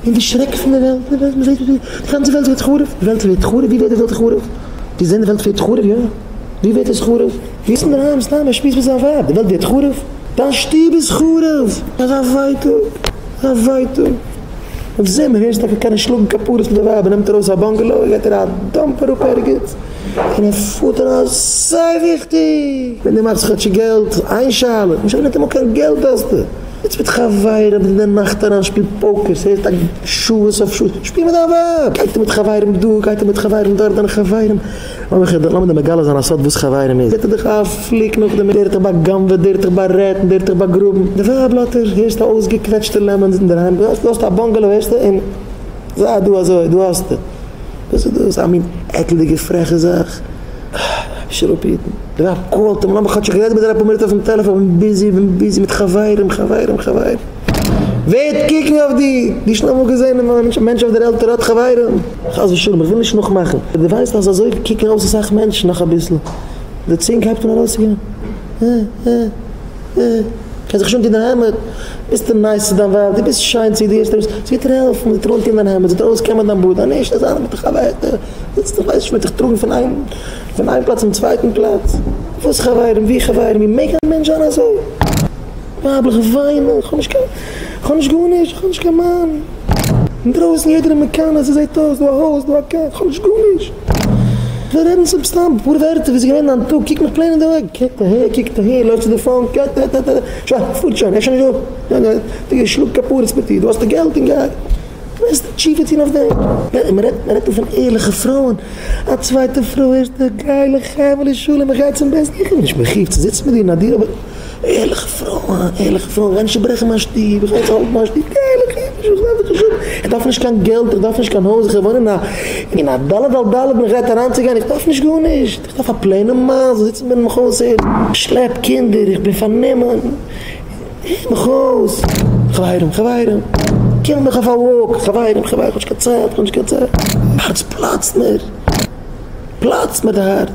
און די שרעק פון די וועלט, די וועלט, מען זעט ווי די גאנצע וועלט ווערט חרוב, די וועלט ווערט חרוב, ווי ווערט די וועלט חרוב? דו זען די וועלט ווערט חרוב, יא? ווי ווערט עס חרוב? ווי איז אינדערהיים סתם ער שמועסט מיט זיין ווייב, די וועלט ווערט חרוב? דיין שטוב איז חרוב! אזא ווייטאג! אזא ווייטאג! אויף זומער הערסט טאקע קיינער שלאגן כפרות מיט די ווייב, ער נעמט ארויס א bungalow, גייט ער א dump אראפ ערגעץ, און ער פארט אריין אזוי וויכטיג! ווען דו מאכסט כאטשיג געלט, איין שאלה, נישט ניטאמאל קיין געלט האסטו! זיץ מיט חברים אין די נאכט אריין שפיל poker, ס'הערט א שעות אויף שעות, שפיל מיט דיין ווייב! גייט ער מיט חברים דא, גייט ער מיט חברים דארט, דיינע חברים, לאמיך דיר מגלה זיין א סוד וואס חברים איז, געט ער דיך א פליק נאכדעם, דער האט דיך בא'גנב'עט, דער האט דיך בארעדט, און דער האט דיך באגראבן, די ווייב לאזט דיר, הערסט א אויסגעקוועטשטע lemon אינדערהיים, דו האסט א bungalow הערסטו, און זיי דא אזוי, דא האסטו, וואס איז דאס, א מין עקלדיגע פרעכע זאך, אייבערשטער אפהיטן, די ווייב call ט אים, לאמיך כאטש רעדן מיט דיר אפאר מינוט אויפן טעלעפאן, כ'בין busy, כ'בין busy מיט חברים, חברים, חברים. ווער קוקן אויף דיר? דו שוין אמאל געזען א מענטש אויף דער עלטער האט חברים? חס ושלום, איך וויל נישט נאכמאכן. דו ווייסט אז אזוי קוקן אויס אסאך מענטשן נאך אביסל. די צונג הייבט אן ארויסצוגיין. אה אה אה. קען זיך נישט אנטון דיין העמד. ביסטו nice צו דיין ווייב, דו ביסט שיין צו איר, זי וועט דיר העלפן, זי וועט דיר אנטון דיין העמד, זי וועט אויסקעמען דיין בארד, אז נישט, אז איינער מיט די חבר'טע זיצט איך ווייס נישט, מען וועט דיך טראגן פון איין פון איין פלאץ צום צווייטן פלאץ. וואס חברים? ווי חברים? ווי מעג א מענטש זיין אזוי? ווייבלעך וויינען, איך האב נישט קיין, איך האב נישט גארנישט, איך האב נישט קיין מאן. אינדרויסן יעדער איז מקנא, ס'זעט אויס, דא א הויז, דא א קאר, איך האב נישט גארנישט. איך וויל רעדן צום סתם אפאר ווערטער, ווי איז געווען דיין טאג, קוק מיך plain אין די אויגן, קוקט אהער, קוקט אהין, לויפט צו די phone, קוקט אהער, אהער, שוין, פארט שוין, ער איז שוין נישט דא, יא יא, די שלאג כפרות מיט איר, דו האסט די געלט און גיי. וועסטו תשובה טון אויף דעם? מען רעדט, מען רעדט דא פון ערליכע פרויען, א צווייטע פרוי הערסטו, גיי לחיים ולשלום, איך גיי צום בית דין, איך בין נישט מחיוב צו זיצן מיט דיר אין א דירה, אבער ערליכע פרויען, ערליכע פרויען גייען נישט צוברעכן מיין שטוב, איך גיי יעצט האלטן מיין שטוב, גיי לחיים ולשלום, איך דארף דיך נישט האבן, איך דארף נישט קיין געלט, איך דארף נישט קיין הויז, איך וויל וואוינען אין א אין א ד' על ד' בין איך גרייט אריינצוגיין, איך דארף נישט גארנישט, איך דארף א plain ע מאן זאל זיצן מיט מיך אויסהערן, איך שלעפ קינדער, איך בין פארנומען. הער מיך אויס, חברים, חברים, קום מיך אויף א walk, חברים, חברים, כ'האב נישט קיין צייט, כ'האב נישט קיין צייט, הארץ פלאצט מיר, פלאצט מיר די הארץ.